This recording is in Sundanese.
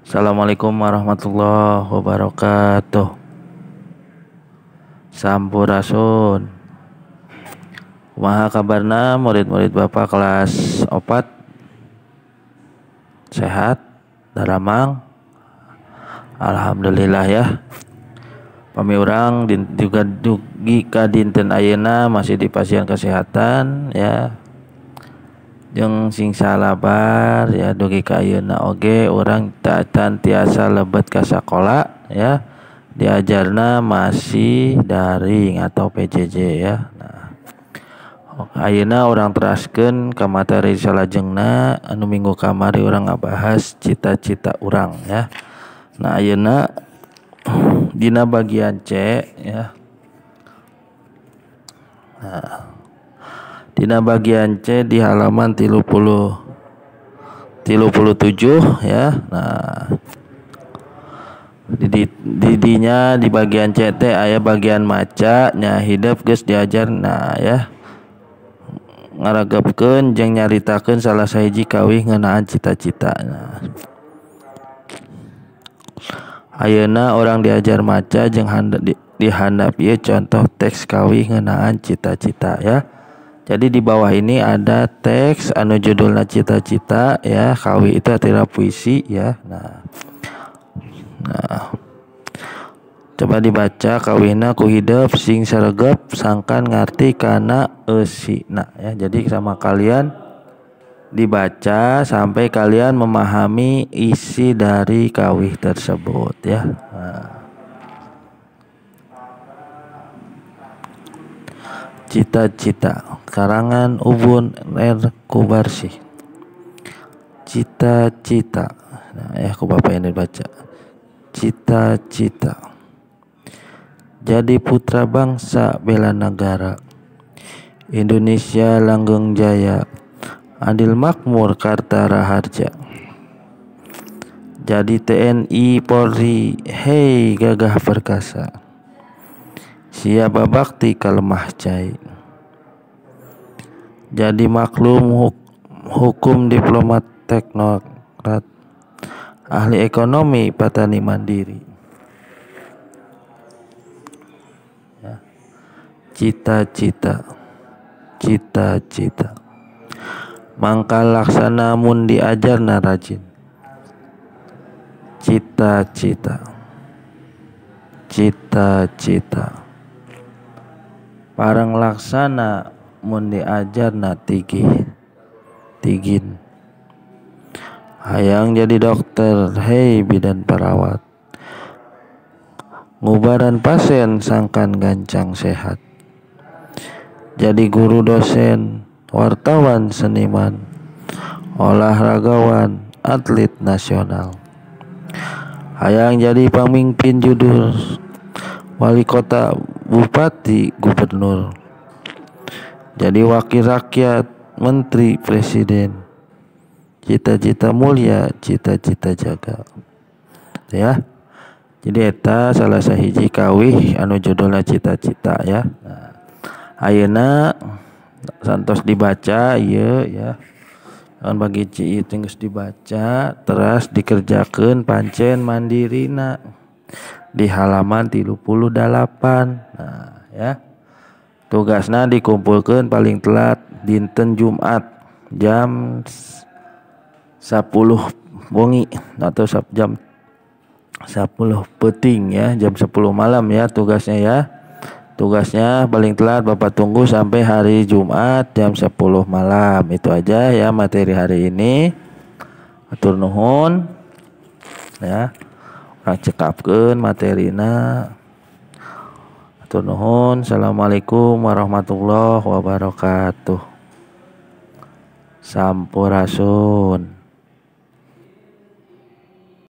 Assalamualaikum warahmatullahi wabarakatuh. Sampurasun. Kumaha kabarna murid-murid Bapak kelas 4? Sehat? Daramang? Alhamdulillah ya. Pami urang juga dugi ka dinten ayeuna masih di pasien kesehatan ya. Jeung sing salabar ya dugi ka ayeuna oge urang tacan tiasa lebet ka sakola ya. Diajarna masih daring atau PJJ ya. Nah, ayeuna urang teraskeun ka materi salajengna anu minggu kamari urang ngabahas cita-cita urang ya. Nah, ayeuna dina bagian C ya. Nah, dina bagian C di halaman 37 ya. Nah, didinya di bagian C teh aya bagian maca nya hidep geus diajar. Nah ya, ngaregepkeun jeung nyaritakeun salah sahiji kawih ngeunaan cita-cita. Nah, ayeuna orang diajar maca jeung di handap ieu contoh teks kawih ngeunaan cita-cita ya. Jadi di bawah ini ada teks anu judulna cita-cita ya, kawih itu adalah puisi ya. Nah, coba dibaca kawihna ku hidep sing saregep sangkan ngarti kana eusina ya. Jadi sama kalian dibaca sampai kalian memahami isi dari kawih tersebut ya. Nah. Cita-cita karangan Ubun R. Kubarsih. Cita-cita. Nah ya, ku bapak ini baca. Cita-cita jadi putra bangsa bela negara, Indonesia langgeng jaya, adil makmur karta raharja. Jadi TNI Polri, hei gagah perkasa, siapa bakti kalemah cai. Jadi maklum hukum diplomat teknokrat, ahli ekonomi petani mandiri. Ya. Cita-cita, cita-cita mangkal laksana mun diajarna rajin. Cita-cita, cita-cita parang laksana mun diajarna tigih tigin. Hayang jadi dokter, hei bidan perawat, ngubaran pasien sangkan gancang sehat. Jadi guru dosen, wartawan seniman, olahragawan, atlet nasional. Hayang jadi pemimpin judul, wali kota, bupati, gubernur. Jadi wakil rakyat, menteri, presiden. Cita-cita mulia, cita-cita jaga. Ya. Jadi eta salah sahiji kawih anu judulna cita-cita ya. Nah, ayeuna santos dibaca ieu ya. An bagi ci ieu geus dibaca teras dikerjakeun pancen mandirina di halaman 38. Nah, ya. Tugasna dikumpulkeun paling telat dinten Jumat jam 10 wengi atau jam 10 peuting ya, jam 10 malam ya tugasnya ya. Tugasnya paling telat Bapak tunggu sampai hari Jumat jam 10 malam. Itu aja ya materi hari ini. Atur nuhun ya. Urang cekapkeun materina. Atur nuhun. Assalamualaikum warahmatullahi wabarakatuh. Sampurasun.